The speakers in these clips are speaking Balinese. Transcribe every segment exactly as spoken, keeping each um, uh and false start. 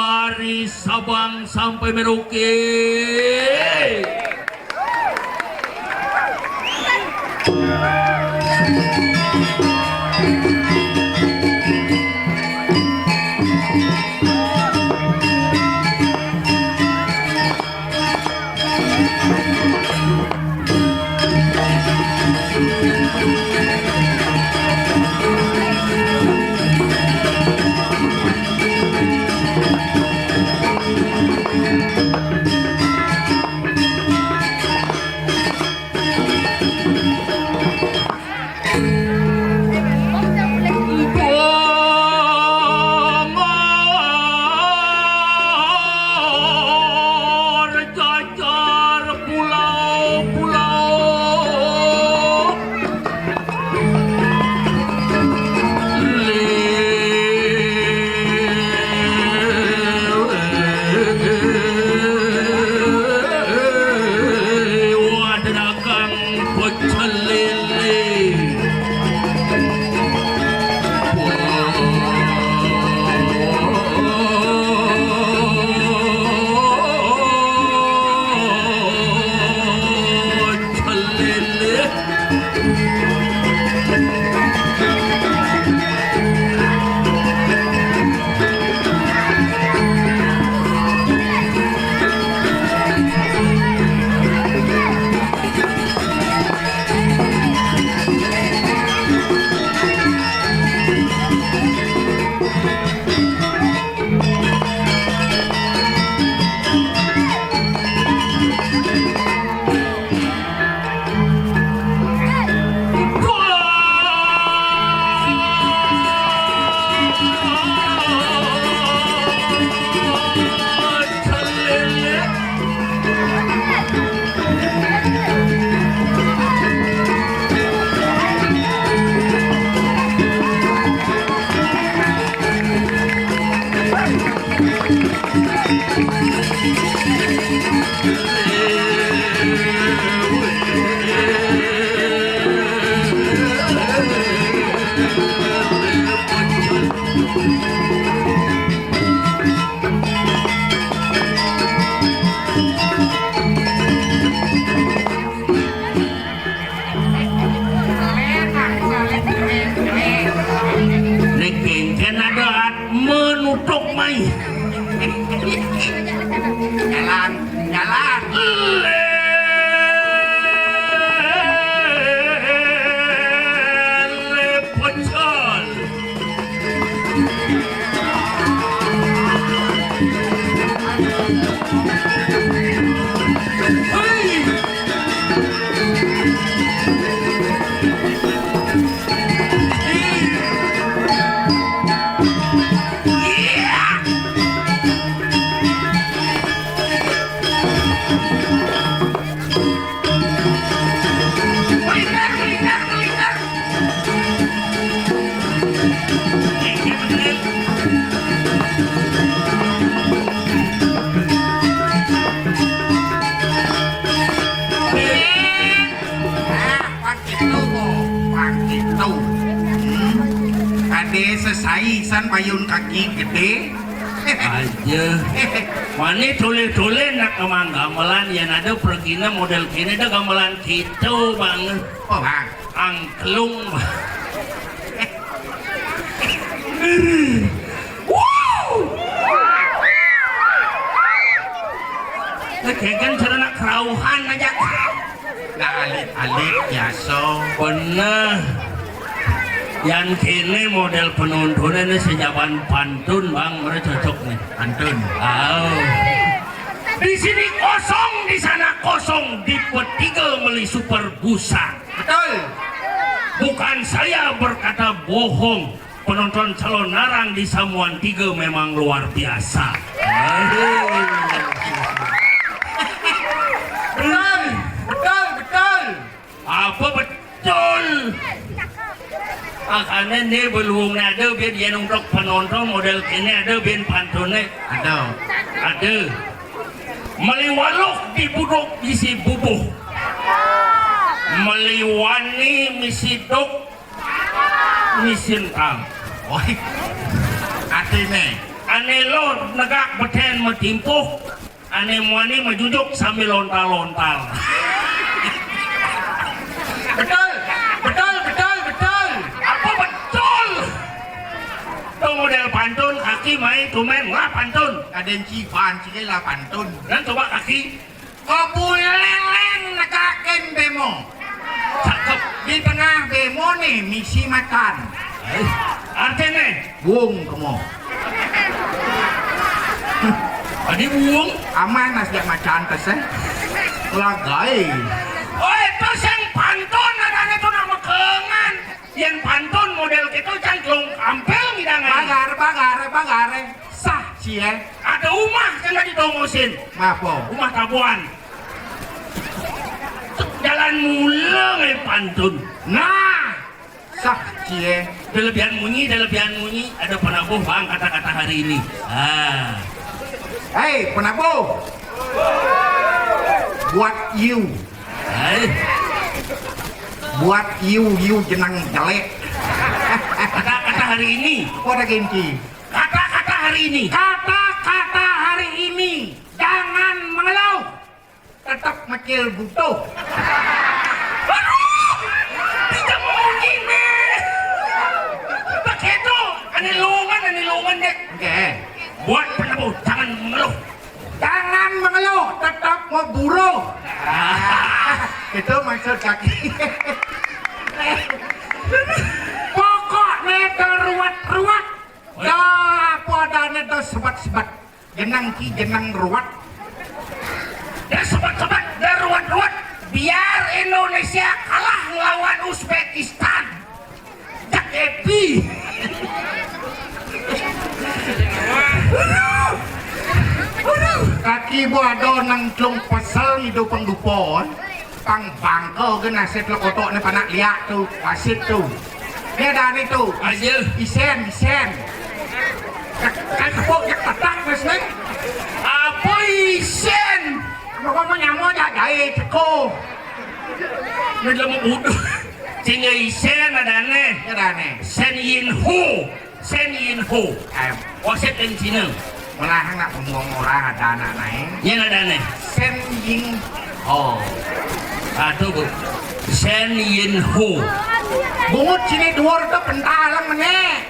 Ari Sabang sampai Merauke. Bongor jajar pulau-pulau. Lewat dagang pecel lele. Pecel lele. Nek kéngkén ada at menutup mai. Jalan, jalan. Lele pecel. Nah, pan kitu, pan kitu. Hmm. Kadé sesai san payun kaki gedé. Aja. Mani tulis-tulis nak kemang gamelan, yén ada pergina modél kéné da gamelan kitu, Bang. Oh, Bang. Angklung, Bang. Wow. Kéngkén cara nak kerauhan aja. Nah, alit-alit biasa. Bener. Yén kéné modél penontonné nih, sajaban pantun, Bang, mara cocok nih. Pantun. Oh. Di sini kosong, di sana kosong, di Petiga meli super busa. Betul. Bukan saya berkata bohong. Penonton Calonarang di Samuan Tiga memang luar biasa. Betul, betul, betul. Apa betul? Makané né beluung ada bin yén untuk penonton modél kéné ada bin pantunné. Ada. Ada. Meli waluh di buduk bisi bubuh. Meli wani misi duk. Misin tang. Oi. Artine? Ane lo negak beten matimpuh. Ane muani majujuk sambil lontal-lontal. Betul, betul, betul, betul. Apa betul? Tuh model pantun, kaki mai tumen lah pantun. Aden ciban cike lah pantun. Dan coba kaki. Kebuleleng negakin bemo. Cakep. Di tengah bemo nih misi macan. Eh, artine? Wong kemo. Adi wong? Aman nas jak macan tes eh. Lagai. Oh, itu sing pantun adane tuh nama kengan. Yen pantun model gitu can telung kampel ngidang ai. Bagar, bagar, bagar. Sah cie. Ada umah kena ditongosin. Mapo? Umah tabuan. Jalan mula ngai pantun. Nah, sah cie. Delebihan munyi, delebihan munyi. Ada penabuh bang kata-kata hari ini. Ah. Hei, penabuh. Buat you. Hai. Buat you, you jenang jelek. Kata-kata hari ini. Apa ada genki? Kata-kata hari ini. Kata-kata hari ini. Jangan mengeluh. Tetap mecil butuh. Aduh, tidak mungkin nih. Begitu. Ane longan, ane longan deh. Oke. Buat penabuh, jangan mengeluh. Jangan mengeluh, tetap mau buruh. Ah, itu maksud kaki. Pokoknya itu ruwet-ruwet. Dah apa adanya itu sebat-sebat. Jenang ki, jenang ruwet. Dah sebat-sebat, dah ruwet-ruwet. Biar Indonesia kalah ngelawan Uzbekistan. Cak Epi. Kaki bu ada nang cung pasal ngidu pang dupo, eh. Pang bangko ke nasit lo kotok ni panak liak tu, wasit tu. Ni ada ni tu. Aja. Isen, isen. Kai kepok jak tatak mas ni. Apa isen? Apa mau nyamo jak jai ceko. Ni dalam budu. Sehingga isen ada ni. Ada ni. Sen Yin Ho. Sen Yin Ho. Em. Wasit dari Cina. Melahang nak pembuang orang ada anak naik. Yang ada ni. Sen Yin Ho. Ah, tu bu. Sen Yin Ho. Bungut sini dua tu pentalang ni.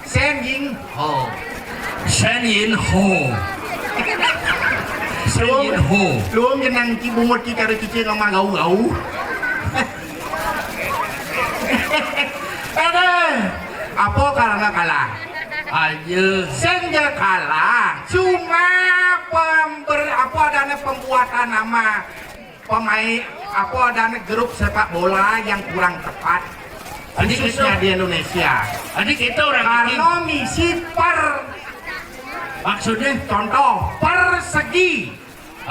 Sen Yin Ho. Sen Yin Ho. Sen Yin Ho. Luang jenang ki bungut ki cara kicik sama gau-gau. Aduh, apa karena kalah? Aja. Sing ja kalah. Cuma pember, apa adanya pembuatan nama pemain, apa adanya grup sepak bola yang kurang tepat. Adik khususnya itu di Indonesia. Adik kita orang karena misi per. Maksudnya? Contoh, persegi.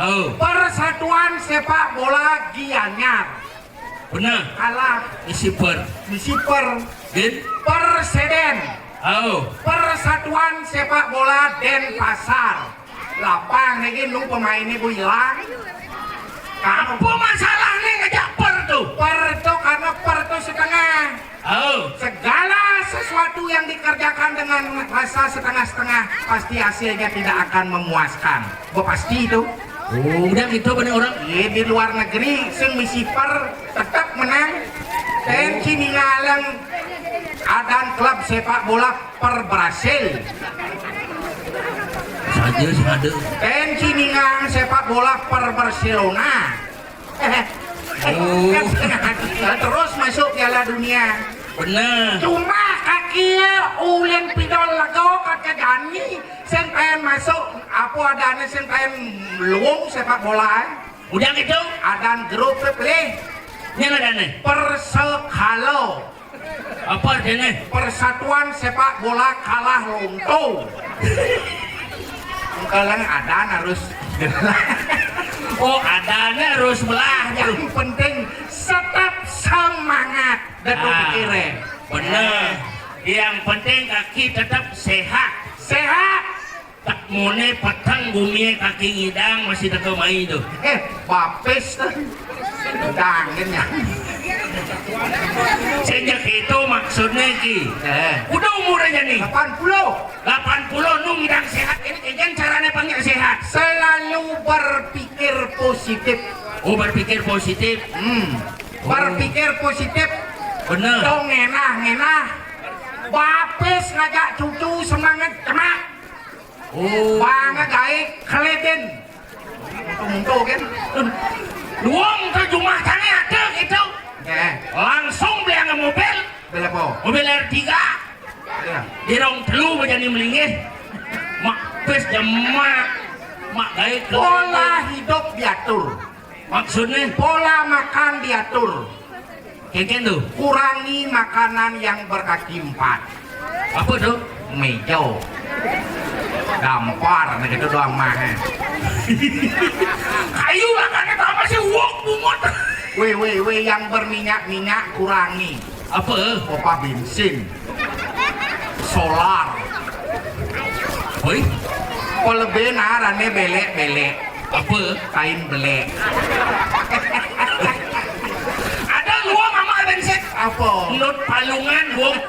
Oh. Persatuan Sepak Bola Gianyar. Benar. Kalah. Misi per. Misi per. Din? Perseden. Oh. Persatuan Sepak Bola Denpasar. Lapang lagi nu pemainnya bu hilang. Apa masalahnya ngajak per tuh? Per tuh karena per tuh setengah. Oh. Segala sesuatu yang dikerjakan dengan rasa setengah-setengah pasti hasilnya tidak akan memuaskan. Bo pasti itu. Oh, udah gitu banyak orang. Iya, di luar negeri sing misi per tetap menang. Tensi ningalang adan klub sepak bola per Brasil. Saja sih ada. Tensi ningalang sepak bola per Barcelona. Oh. Terus masuk Piala Dunia. Benar. Cuma kaki ulin pidol lego kaki Dani sing pengen masuk apa adanya sing pengen luung sepak bola eh. Udah gitu? Adan grup pilih. Ini ada nih. Persekalo. Apa artinya? Persatuan sepak bola kalah lonto. Kalau ada harus. Oh, adanya harus belah. Yang penting tetap semangat. Datuk ah, pikirnya. Benar. Yang penting kaki tetap sehat. Sehat. Tak mone petang bumi kaki ngidang masih teka mai tu. Eh, bapis tu. Dangin ya. Sing kitu maksudné iki. Eh. Udah umur aja nih. Delapan puluh. Delapan puluh nu ngidang séhat. Ini kéngkén carané pang séhat. Selalu berpikir positif. Oh, berpikir positif. Hmm. Oh. Berpikir positif. Bener. Dong ngenah-ngenah. Bapis ngajak cucu semangat cemak. Oh. Bang gaé kelédén. Mutu-mutu kan. Luang ke jumah tane ada gitu. Ya. Langsung beli mobil. Beli apa? Mobil R tiga. Ya. Dirong telu bajani melinggih. Mak pes jemak. Mak gaé ke. Pola hidup diatur. Maksudnya? Pola makan diatur. Kéngkén tuh. Kurangi makanan yang berkaki empat. Apa tuh? Méjo. Gampar, nah gitu doang mah. Kayu lah kan itu apa sih? Wong bungut. Weh, weh, weh, yang berminyak-minyak kurangi. Apa? Pompa bensin. Solar. Woi. Pelebih nah, arané belek-belek. Apa? Kain belek. Ada luang sama bensin. Apa? Lut palungan, Bung.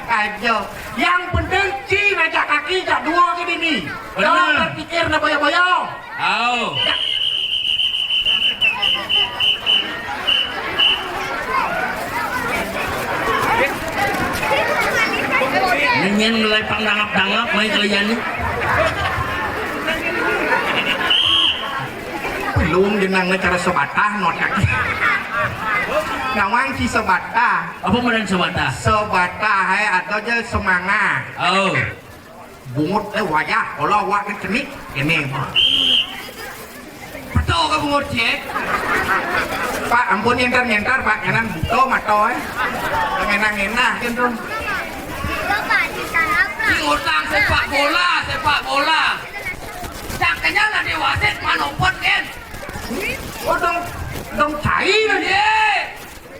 Aja. Yang penting Ci ngajak kaki jak dua ke dini. Bener. Jangan berpikir na boyo-boyo. Au. Nyen mulai pang dangap-dangap mai kalian nih. Belum jenang cara sebatah not kaki. Nawang si sebatah. Apa meran sebatah? Sebatah hai atau je semanga. Oh. Bungut eh wayah, kalau awak ni cenik, ini. Betul ke bungut, Cik? Pak, ampun nyentar-nyentar, Pak, ngenan buto mato, eh. Ngenah-ngenah, kan, tuh. Bungut nang sepak bola, sepak bola. Cak kenyal lah di wasit, manopot, kan? Oh, dong, dong cai lah. Iya.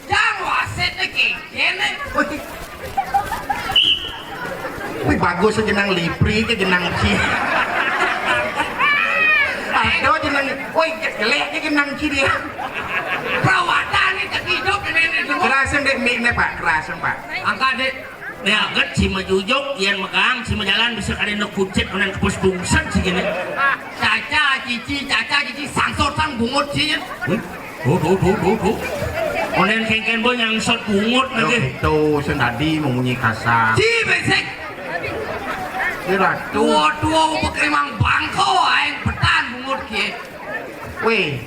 Jang wasit ni kéngkén ni. Wih. Wih, bagus jenang lipri ke jenang ci. Ada jenang, wih, jelek ke jenang ci dia. Perawatan ni tak hidup ni, ni, ni. Kerasan dek mik ni, Pak, kerasan, Pak. Angkat, Dek. Nih, aget si majujuk, yang megang, si majalan bisa kada nak kucit, kadén kepus bungsen si gini. Caca, cici, caca, cici, sangsot sang bungut si. Wih. Tuh, tuh, tuh, tuh, tuh. Onen kéngkén boy nyangsot bungut lagi. Itu sendadi memunyi kasar. Ci, besek. Kira tuh. Tua-tua ubek emang bangko, aing petan bungut kie. Weh,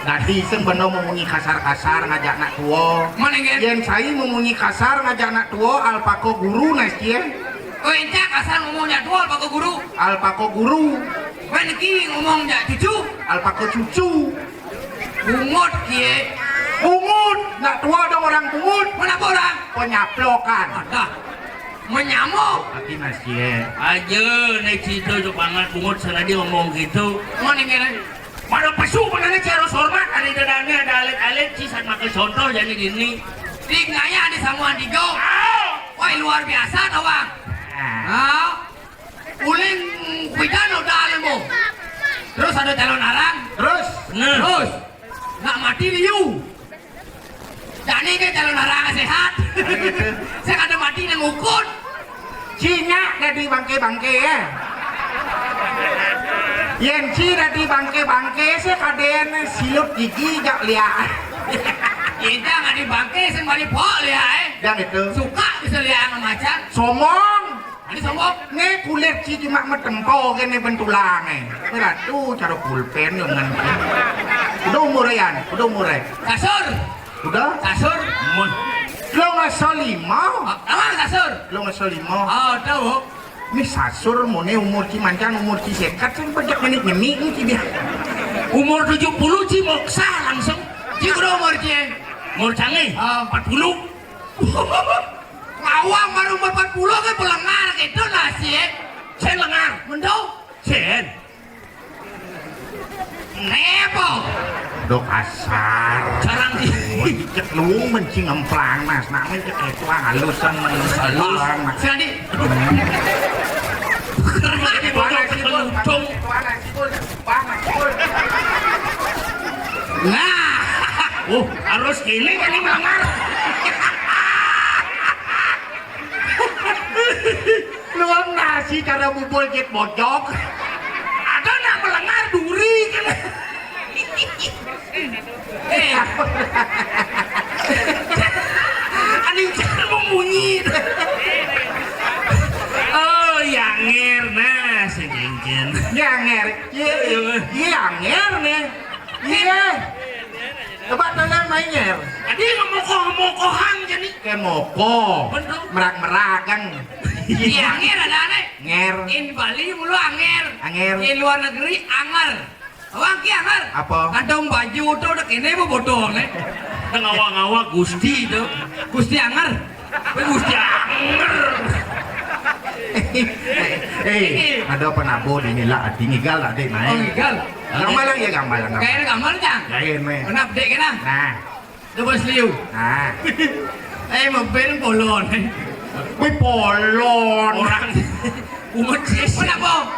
dadi sing beno memunyi kasar-kasar ngajak nak tua. Mana, Gen? Yen sai memunyi kasar ngajak nak tua, alpako guru, nah, cie. Oh, encak kasar ngomong jak tua, alpako guru. Alpako guru. Wen ki ngomong jak cucu. Alpako cucu. Bungut, kie. Bungut, nak tua dong orang bungut. Kenapa orang? Penyaplokan. Ada. Menyamuk. Lagi nasi, eh. Aja, nek cerita tu banget, bungut sana dia ngomong gitu. Mana, Gen? Mana pesu, mana ni harus hormat. Ada dadanya, ada alit-alit, ci saat makan contoh, jadi gini. Di ngaya ada samuan tiga. Ah. Wah, luar biasa, tau, Bang. Ah. Ah. Uling pidan udah lemu. Terus ada calon arang. Terus? Nah. Terus. Nak mati liu. Jani ke calon arang sehat. Saya kada mati nang ukut. Cinya dadi bangke-bangke ya. Yen ci dadi bangke-bangke, saya kadén silut gigi jak liak. Kita nggak di bangke, sembari pok liak, eh. Yang itu. Suka bisa liak sama macan. Somong. Ada sombong. Né kulit ci cuma metempo kéné bentulange. Ora tuh cara pulpen lengan. Udah umur, Yan, udah umur. Kasur. Udah? Kasur. Mun. Lo ngaso lima. Ah, kasur. Lo ngaso lima. Oh, tahu. Ini sasur mone umur ci mancan, umur ci sekat, sing pejak nyenik-nyenik ini ci dia. Umur tujuh puluh ci moksa langsung. Ci udah umur ci. Umur canggih. Ah. Empat puluh. Ngawang baru empat puluh ke pelengar gitu nasi. Sen lengar. Mendung. Sen. Nepo. Dok asar. Carang di. Cek lu mencing emplang, Mas. Nak mencek itu halus kan, halus. Halus. Mas. Sadi. Mana sih, Bun? Mana sih, Bun? Mana sih, Bun? Nah. Oh, harus gini ini melengar. Luang nasi cara bubul jit bojok. Ada nak melengar duri kan. Eh, aning cara membunyi. Oh, yanger nah sing cincin. Yanger. Iya, iya, yanger nih. Iya. Coba tolong main nger. Tadi ngemokoh-mokohan jadi. Kayak moko. Bener. Merak-merakan. Iya, anger ada aneh. Nger. In Bali mulu anger. Anger. Di luar negeri anger. Wah, ki anger. Apa? Kantong baju tuh udah kene mau bodoh nih. Udah ngawa-ngawa Gusti tuh. Gusti anger. Wih, Gusti anger. Eh, ada penabo di nila ati ngigal tadi naik. Oh, ngigal. Gambalang ya, gambalang. Kayaknya gambar, Cang. Ya, ini. Kenapa, Dek, kena? Nah. Coba seliu. Nah. Eh, mebel polon. Wih, polon. Orang. Umat sih. Kenapa?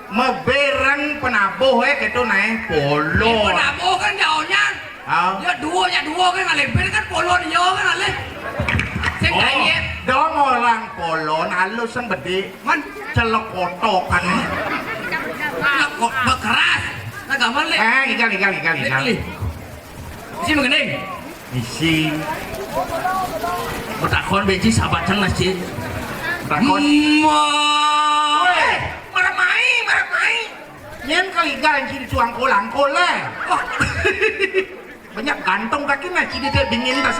Mebereng penabuh, eh, gitu, nah, eh, polon. Penabuh kan jauhnya. Ah. Ya, dua, ya, dua kan, ngalih ber kan, polon, ya, kan, ngalih. Sing Oh. Kayet. Dong orang polon, halus yang bedi. Man. Celok kotok kan. Nah, kok bekeras. Nah, gampang, Le. Eh, igal, igal, igal, igal. Le, Le. Isi menggending. Isi. Betakon beci sahabat cenah, Ci. Betakon. Ma. Weh, marah mai, marah mai. Nyen kali ganci di tuang kolang kole. Oh. Banyak gantung kaki nah, Ci, dia dingin tas.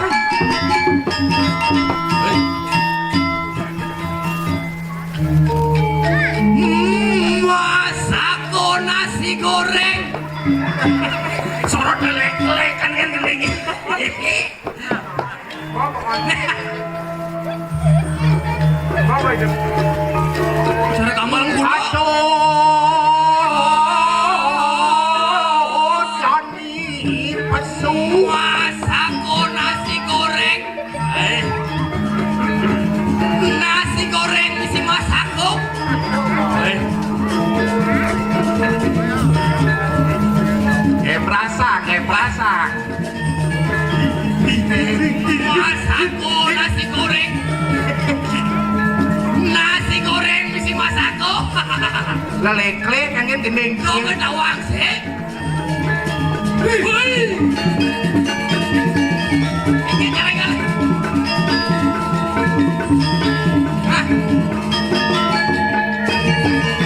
Masako nasi goreng. Sorot lelek-lelek kan, kan gending. Cara gamal kulo. Aduh, Jani pesu. Masako nasi goreng. Eh. Nasi goreng misi masako. Eh. Kayak perasa, kayak perasa. Masako nasi goreng. Nasi goreng misi masako. Lelek-lelek kangen gending. Kau ketawa sih. Woi. Ini jangan, jangan. Ah.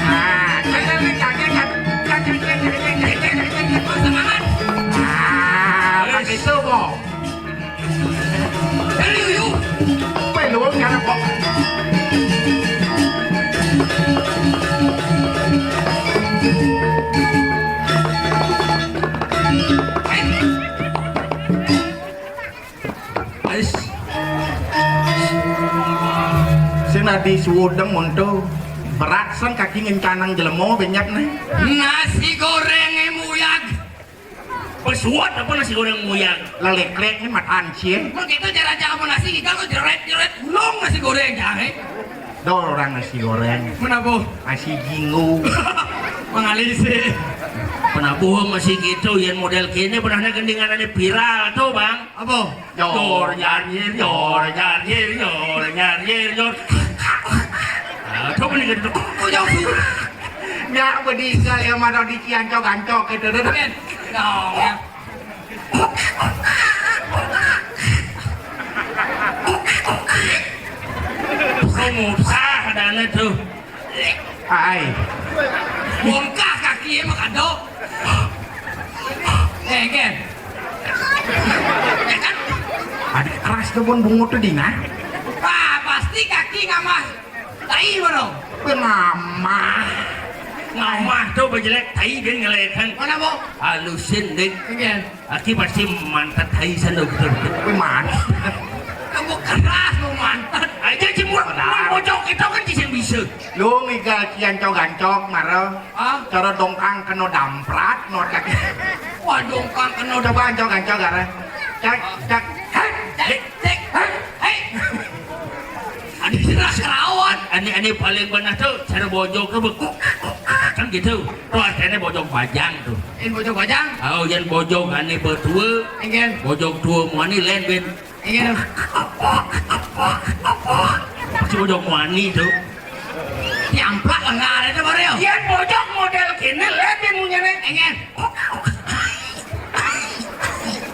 Ah, jangan, jangan, jangan. Semangat. Ah, pakai itu, Bo. Ayo, yuk. Weh, lu nyana kok. Ais. Sing adi suwudeng monto. Berat san kaki ngencanang jelema benyap nih. Nasi goreng emuyag. Pesuat apa nasi goreng muyang? Lelek-lelek ini matan sih. Mun kita jarang jangan nasi, kita tuh jeret-jeret gulung nasi goreng, jangan. Dor orang nasi goreng. Kenapa? Nasi jingo. Mengalih sih. Kenapa masih gitu? Yang model kini pernah gendingan ada viral tuh, Bang. Apa? Yor nyar nyir, yor nyar nyir, yor nyar nyir, yor. Ah, coba nih gitu. Kok jauh sih? Nyak bedingkal ya, mah di ciancok-ancok gitu, deh. Dong, ya. Pemuda adanya tuh. Ai. Bongkah kaki emang kado. Eh, Ken. Ya kan? Ada keras tuh pun bungut tuh dina. Ah, pasti kaki ngamah. Tai mana? Ngamah. Ngamah tuh bejelek tai dia ngelekan. Mana, Bo? Halusin, Dik. Iya. Aki pasti mantat tai sana betul. Tapi mana? Kamu keras mau mantat. Aja cemur. Nah. Bocok kita kan bisa bisa. Lu ngigal cian cok gancok marah. Ah? Cara dongkang kena damprat, no, cak. Wah, dongkang kena. Coba ancok-ancok, karena. Cak, cak. Hei, hei, hei, hei. Ada jelas rawan. Ini, ini paling benar tuh, cara bojok ke bekuk. Kan gitu. Tuh artinya bojog bajang tuh. Yén bojog bajang? Oh, yén bojog ané betua. Engkén. Bojog tua muani lén bén. Engkén. Pasti bojog muani tuh. Diamplak lengar itu baru ya. Yén bojog modél kéné lén bén munyiné. Engkén.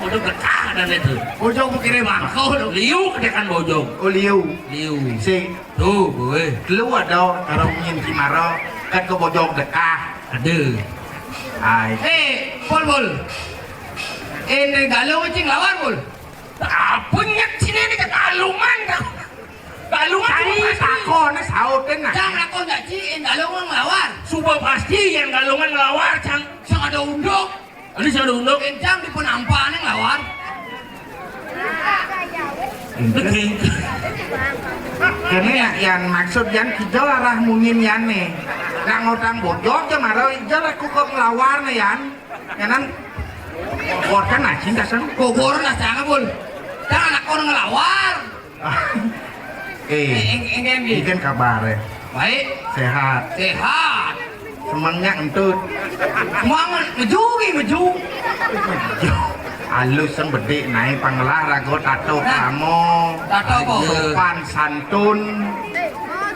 Bojog dekah dan itu. Bojog kira bangko tuh. Liu kedekan bojog. Oh, liu. Liu. Sing Tuh, boy. Lu ada karo nyén Cimaro, kan ke bojog dekah. Aduh. Ai. Eh, Pol, Pol. Ini Galung cing lawan, Pol. Apa nyet sini ini kekalungan dah. Galungan. Ai, takon sautin nah. Cang lakon gak ci, ini Galung ngelawan. Suba pasti yang Galungan ngelawar, Cang. Sang ada unduk. Ini saya unduk. Kencang di penampané ngelawar. Ini. Kéné ya, Yan, maksud Yan kijel arah munyin Yan né. Nak ngotang bojog ja mara ijel aku kok ngelawar né, Yan. Yanan. Kok kan acing kasan. Kok boron lah sangat, Bul. Jangan anak orang ngelawar. Eh, Eh, eng- engkén, Bi. Ini kan kabar ya. Baik. Sehat. Sehat. Semangnya entut. Semangat. Meju, Bi, meju. Alus yang bedik naik panglah rago tato Nah. Kramo. Tato apa? Sopan santun.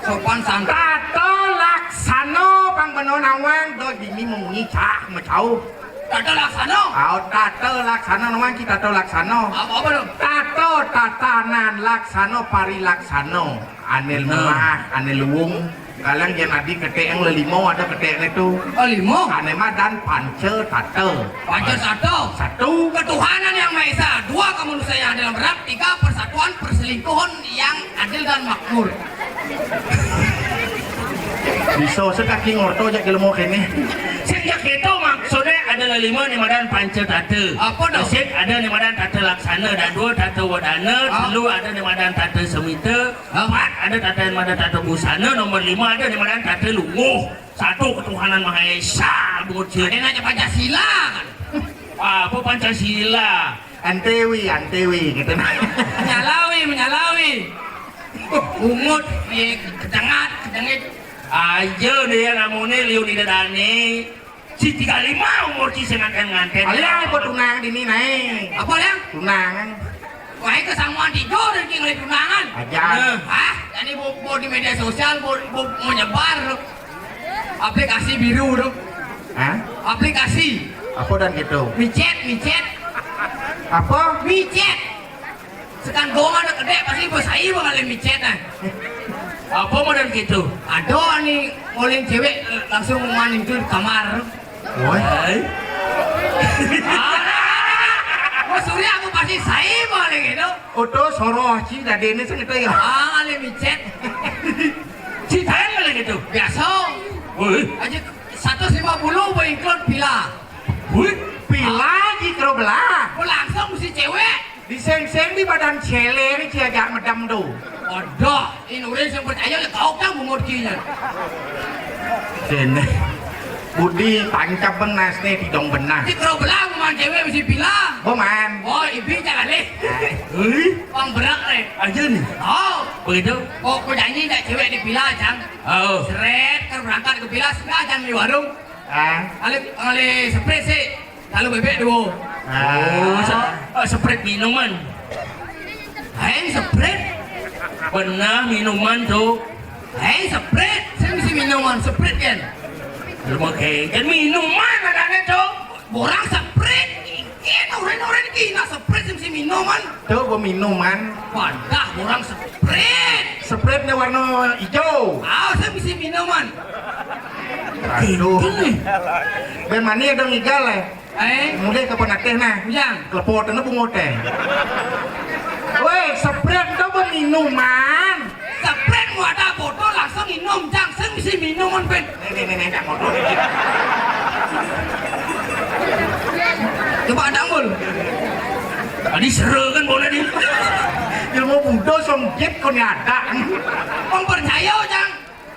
Sopan santun. Tato laksano pang beno nawang do dini memunyi cah macau. Tato laksano. Au, tato laksano, nuan ci tato laksano. Apa, apa dong? Tato tatanan laksano parilaksano. Ané Bener. Lemah, ané luung. Kalang jén adi ketek yang lelimo ada ketek itu. Oh, limo? Ané madan panca tata. Panca tata. Satu. Ketuhanan yang Maha Esa. Dua, kemanusiaan yang adil dan berhak. Tiga, persatuan perselingkuhan yang adil dan makmur. Bisa sekaki ngorto jak ilmu kéné. Sing jak itu maksudnya ada lima ni madan panca tata. Apa dah? Sik ada ni madan tata laksana, dan dua tata wadana, Ah. Telu ada ni madan tata semita, Ah. Empat ada tata ni madan tata busana, nomor lima ada ni madan tata lungguh. Satu ketuhanan Maha Esa, bocil. Ada nanya Pancasila kan? Apa Pancasila? Antéwi, antéwi, gitu. Menyalawi, menyalawi. Ungut, ye, kecengat, kecengit. Aja dia namuné liu di dadané. Si tiga lima umur ci sing ngantén-ngantén. Alia, apa tunang dini naik? Apa, Liang? Tunang. Wah, itu sama tidur, ini ngeliat tunangan. Aja. Nah. Hah? Jadi bu, bu di media sosial, bu, bu menyebar. Aplikasi biru tuh. Hah? Aplikasi. Apa dan gitu? Micet, micet. Apa? Micet. Sekan goma ada kedek, pasti bos air bakal micet nah. Apa model gitu? Ada nih, ngoling cewek langsung maning tuh di kamar. Woi. Hai. Ah, Bos Surya aku pasti sai boleh gitu. Oto soroh ci dadéné sing itu ya. Ah, kali micet. Ci saya boleh gitu. Biasa. Woi. Aja seratus lima puluh boleh include pila. Wih, pila ji kero belah. Langsung si cewek. Diseng-seng di badan céléng ci ajak medem tu. Aduh, ini orang yang percaya le kau kan bungut kinya. Kéné. Budi tancap benasné tidong benah. Di kero belah man cewek mesti pila. Boman. Oh, ibi jangan leh. Hei, pang berak leh. Aja nih. Oh. Begitu. Oh, kau janji tak cewek di pila, Cang? Oh. Seret, kan berangkat ke pila, sudah jangan di warung. Ah. Alih, alih semprit sih. Talu bébék dua. Oh, se- eh, semprit minuman. Aing semprit. Benar minuman tuh. Aing semprit. Sing bisi minuman semprit kan. Lu mau kayak kan minuman adanya tuh. Borang semprit. Ingkén orang-orang ini kena semprit sing bisi minuman. Tuh, beminuman. Padah borang semprit. Sempritnya warna hijau. Ah, sing bisi minuman. Aduh. Bén mani ada ngigal eh. Eh. Mulai ke penatih nah. Bujang. Kelepot na bungut eh. Woi, semprit itu beminuman. Semprit mau ada botol langsung minum, Cang. Sing bisi minuman, Ben. Nih, nih, nih, nih, botol nih. Coba ada, Bul. Tadi seru kan bola dia. Ilmu Buddha songgit kau ni ada. Mempercaya, Cang.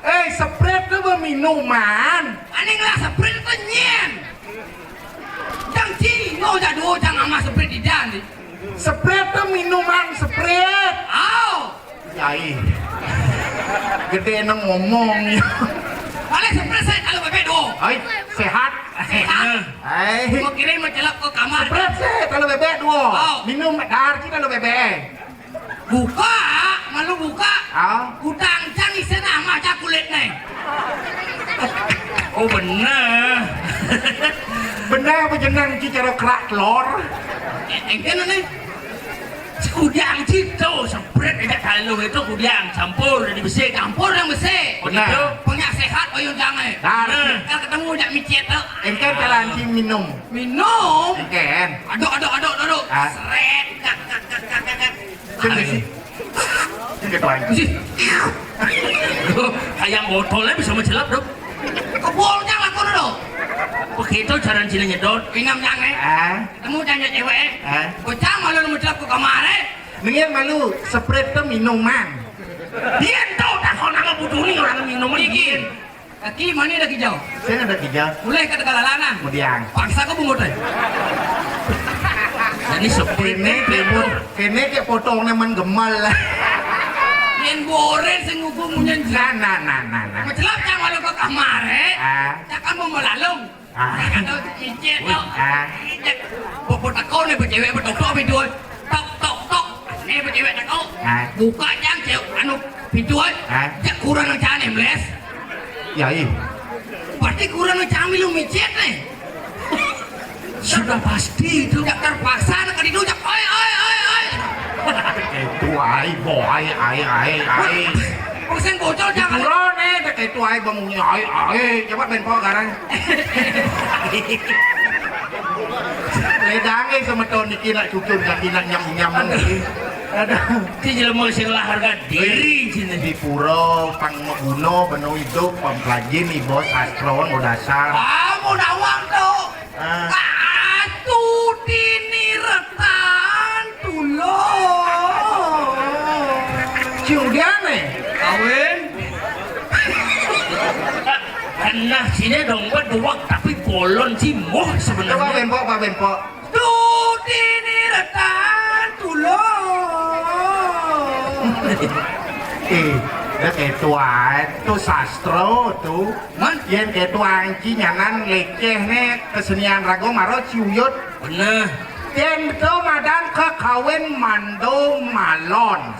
Eh, semprit tu beminuman. Ani ngelah semprit tu nyen. Cang Cino jadu, Cang ama semprit di dan. Semprit tu minuman, semprit. Au. Yai. Gedé nang ngomong. Paling semprit saya kalau bébék doh. Hai, sehat. Sehat. Hai. Gua kira mau celap ke kamar. Spread sih, kalau bebek dua. Oh. Minum dar kita lo bebek. Buka, malu buka. Ah. Gudang cang isi nama aja kulit nih. Oh, bener. Bener apa jenang ci cara kerak telur? Engke nih. Kudang cito, semprit aja kalau itu kudang campur jadi besi. Campur yang besi. Benar. Punya sehat, bayun jangan. Nah. Kan ketemu jak micet tuh. Engke cara anci minum. Minum. Engke. Aduk, aduk, aduk, aduk. Ah. Seret. Kak, kak, kak, kak, kak. Sini, sini. Sini, Tuan. Sini. Kayak botolnya bisa mencelap, Dok. Kebolnya lah kono, Dok. Begitu cara cina nyedot. Minum jangan. Ah. Ketemu jangan cewek. Ah. Bocah malu nemu celap ke kamar, eh. Mendingan malu, spread tuh minuman. Dia tahu tak kau nama butuh nih orang minum dingin. Kaki mana ada kijau? Saya ada kijau. Mulai kata kalalanan. Kemudian. Paksa kau bungut, eh. Jadi seperti ini, ini, kene kayak potong nemen gemal lah. Yang boren sing ngukum munyen. Nah, nah, nah, nah, nah. Mencelap yang malu ke kamar, eh. Ah. Cakap mau melalung. Ah. Kata ijek, wih, tau. Ah. Ijek. Bobo teko nih, cewek betok-betok pintu. Tok, tok, tok. Nih, cewek teko. Ah. Buka jang, cewek, anu, pintu. Ah. Cek kurang yang cari, Mles. Ya, iya. Berarti kurang yang cari lu micet nih. Sudah pasti itu. Ya terpaksa, nak kadi dujak. Oi, oi, oi, oi. Itu ai, boy, ai, ai, ai. Persen bocor jangan. Pura nih, dek itu ai bangunnya ai, ai. Coba ben po garang. Ledange semeton niki nak cucur kaki nak nyam-nyam niki. Aduh. Ki jelema sing lah harga diri sini. Di pura pang maguna beno idup, pang pelajin ibo sastra mau dasar. Ah, mau nawang tuh. Ah. Atu diniretan tulung. Cium dia nih. Kawin. Kena sini dong, buat duak tapi bolon sih moh sebenarnya. Coba bempok, Pak Bempok. Tu diniretan tulung. Eh, dah kayak tua, tu sastra tu. Man? Yen ketua angki nyanan lekeh ne kesenian rago maro ciuyut. Bener. Yen to madan kekawin mando malon.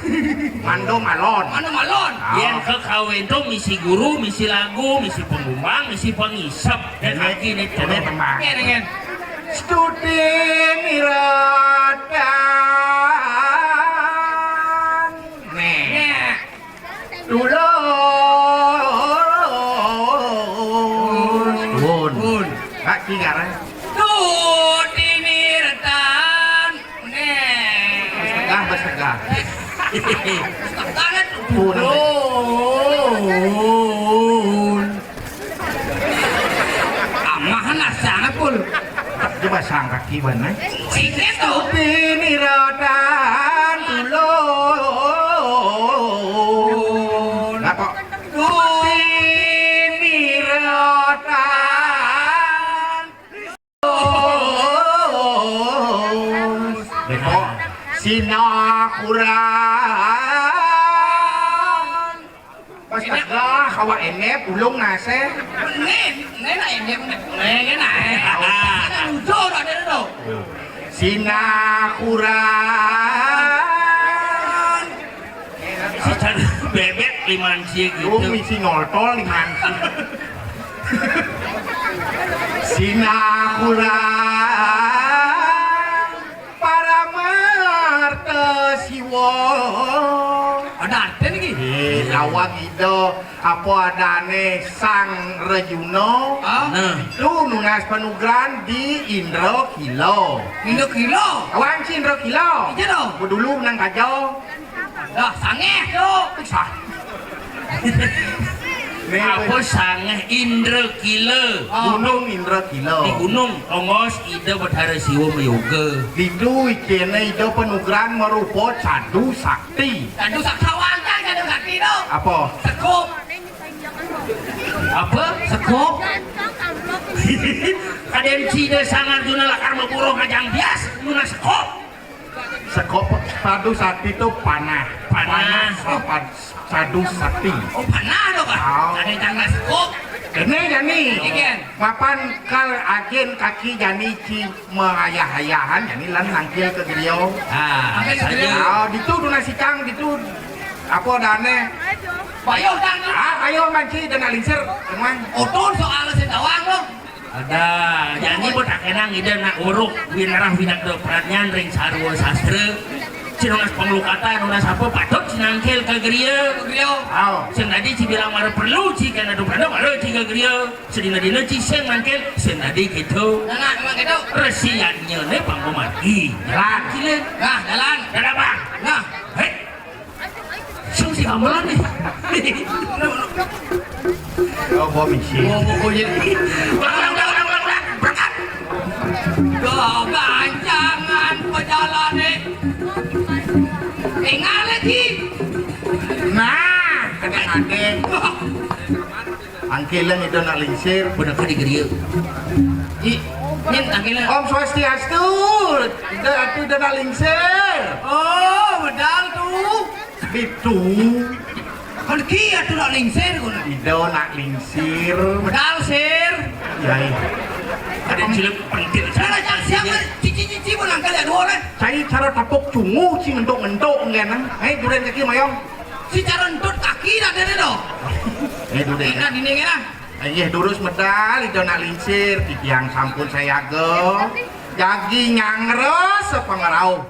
Mando malon. Mando malon. Ah. Yen kekawin to misi guru, misi lagu, misi pengumang, misi pengisep. Dan ini, angki ne ini tembang. Yen, yen. Studi niratan. Nih. Nih. Tulus. Pun. Pun. Kak Ki garang. Tuh, diniretan. Nih. Besegah, besegah. Besegah, pun. Pun. Amahan asana, Pul. Coba sangka kiban, eh. Sini tuh. Diniretan tulus. Lah kok. Diniretan. Beko. Sinakuran. Pas tegah, kawa enep, ulung nase. Nih, nih, nah, enep, nih, nih, nah, eh. Ada lucu, ada, ada, ada. Sinakuran. Secara bebek liman sih gitu. Lu misi ngoltol liman sih. Sinakuran. Paramarta Siwa. Ada arti lagi. Eh, lawang ida apa adane Sang Rejuna. Ah? Nah. Itu nunas panugrahan di Indra Kila. Indra Kila? Awan si Indra Kila. Iya dong. Gua dulu menang kaja. Dah, sangeh tu. Sah. Apa sangeh Indra Kila? Ah. Gunung Indra Kila. Di gunung, tongos Ida Bathara Siwa mayoga. Ditu ikene Ida panugrahan marupa cadu sakti. Cadu sakti, wangkang cadu sakti tu. Apa? Sekup. Apa? Sekup? Kaden Ida Sang Arjuna lakar maburuh ngajang bias, guna sekup. Sekop sadu sakti tu panah. Panah. Panah sapan sadu sakti. Oh, panah tu, Pak. Oh. Ada tanggal sekop. Ini jani. Mapan kal ajin kaki jani ci mengayah-ayahan, jani lan nangkil ka griya. Ah, saja. Oh, ditu duna sikang, ditu apa dane? Bayuh tang. Ah, bayuh manci dana lingsir, teman. Utun soal sing tawang lo. Ada, jani buat akenang ida nak uruk winarah winakda pradnyan ring sarwa sastra. Ci nunas panglukatan, nunas apa patut ci nangkil ka griya. Ka griya. Aw. Sing tadi ci bilang mara perlu ci kana dubrana mara ci ka griya. Sedina-dina ci sing nangkil, sing tadi gitu. Nah, nah, memang gitu. Resiannya ne pangko margi. Jalan. Cilin. Nah, jalan. Dadah, Bang. Nah. Hei. Sing si gamelan nih. Oh, gua misi. Gua, gua, gua jadi. Ulang, ulang, ulang, ulang, ulang. Berangkat. Gua gancangan pejalan nih. Tinggal lagi. Nah, kena ade. Angkilan ida nak lingsir. Bener ka di griya. I, nyen angkilan. Om Swastiastu. Ida atu ida nak lingsir. Oh, medal tu. Itu. Kan ki atu nak lingsir kono. Ida nak lingsir. Medal sir. Yai. Ada cilep pentil. Cara cak siapa cici-cici pun angkal ya dua orang. Cai cara tapuk cunguh ci ngentuk-ngentuk ngenang. Hai duren kaki mayong. Si cara entut kaki dah dene do. Eh, duren. Enak dini kena. Inggih durus medal, ida nak lingsir, titiang sampun sayaga. Jagi nyangres sepengerau.